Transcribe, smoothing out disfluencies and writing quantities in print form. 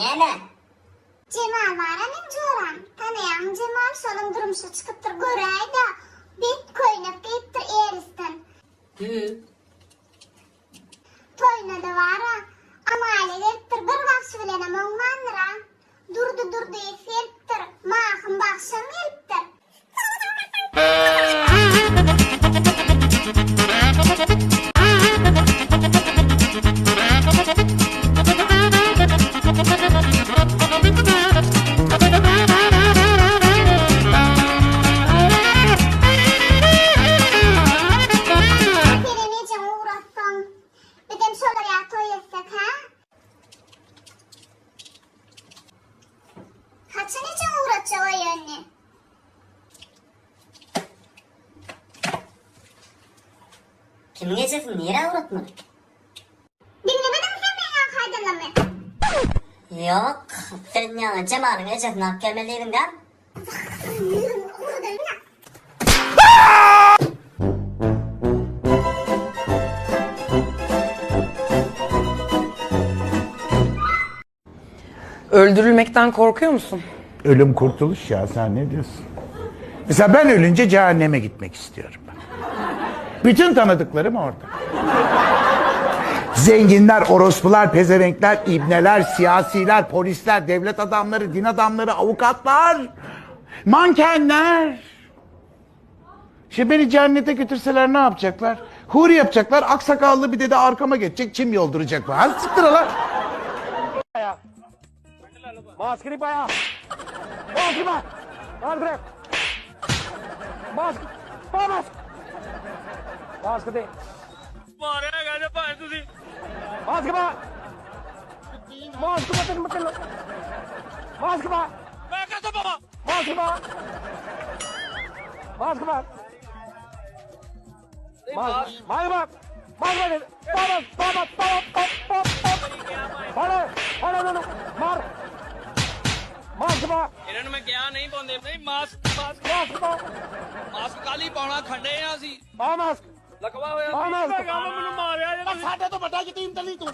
Näme? Jemal bar-a meň joram. Tanaýaňmy Jemal şolam durmuşa çykypdyr göräý-dä. Bet köýnek geýipdir Erisden. Hü. Toýuna-da bar-a. Amalia gelipdir bir bagşy bilenem oňmandyr-a. Durdy Durdyýew gelipdir, Mahym bagşam gelipdir. Senem ejeňi ugratsaň, bizem şolar ýaly toý etsek, hä? Haçan ejeň ugratjak öýe indi? Kimiň ejesini nirä ugratmaly? Diňlemediňmi sen meň ýaňky aýdanlarymy? Ýok, sen ýaňy Jemalyň ejesini alyp gelmeli diýdiň däl? Ýüzüňi guradaýyn-a. Öldürülmekten korkuyor musun? Ölüm kurtuluş ya sen ne diyorsun? Mesela ben ölünce cehenneme gitmek istiyorum. Bütün tanıdıklarım orada. Zenginler, orospular, pezevenkler, ibneler, siyasiler, polisler, devlet adamları, din adamları, avukatlar, mankenler. Şimdi beni cennete götürseler ne yapacaklar? Huri yapacaklar, aksakallı bir dede arkama geçecek, çim yolduracak falan. Siktir lan. Mask ਨਹੀਂ ਪਾਇਆ mask ਪਾ ਮਾਰ mask ਪਾ mask mask ਦੇ ਮਾਰਿਆ ਗਿਆ ਜੇ ਭਾਵੇਂ ਤੁਸੀਂ ਮਾਸਕ ਪਾ ਮਾਸਕ ਪਾ ਤੈਨੂੰ ਮਤਲਬ ਮਾਸਕ ਪਾ ਮੈਂ ਕਿੱਥੋਂ ਪਾਵਾਂ ਮਾਸਕ ਪਾ ਮਾਸਕ ਪਾ ਮਾਸਕ ਮਾਸਕ ਪਾ ਮਾਸਕ ਪਾ ਪਾ ਪਾ ਪਾ ਪਾ ਪਾ ਪਾ ਫੜ ਫੜ ਉਹਨਾਂ ਨੂੰ ਮਾਰ ਮਾਸਕ ਪਾ ਇਹਨਾਂ ਨੂੰ ਮੈਂ ਕਿਹਾ ਨਹੀਂ ਪਾਉਂਦੇ ਨਹੀਂ mask mask mask ਪਾ ਮਾਸਕ ਕਾਲੀ ਪਾਉਣਾ ਖੰਡੇ ਆ ਅਸੀਂ ਪਾ ਮਾਸਕ ਲਕਵਾ ਹੋਇਆ ਪਾ ਮਾਸਕ ਮੈਨੂੰ ਮਾਰਿਆ ਜੇ ਸਾਡੇ ਤੋਂ ਵੱਡਾ ਯਤੀਮ ਤਲੀ ਤੂੰ।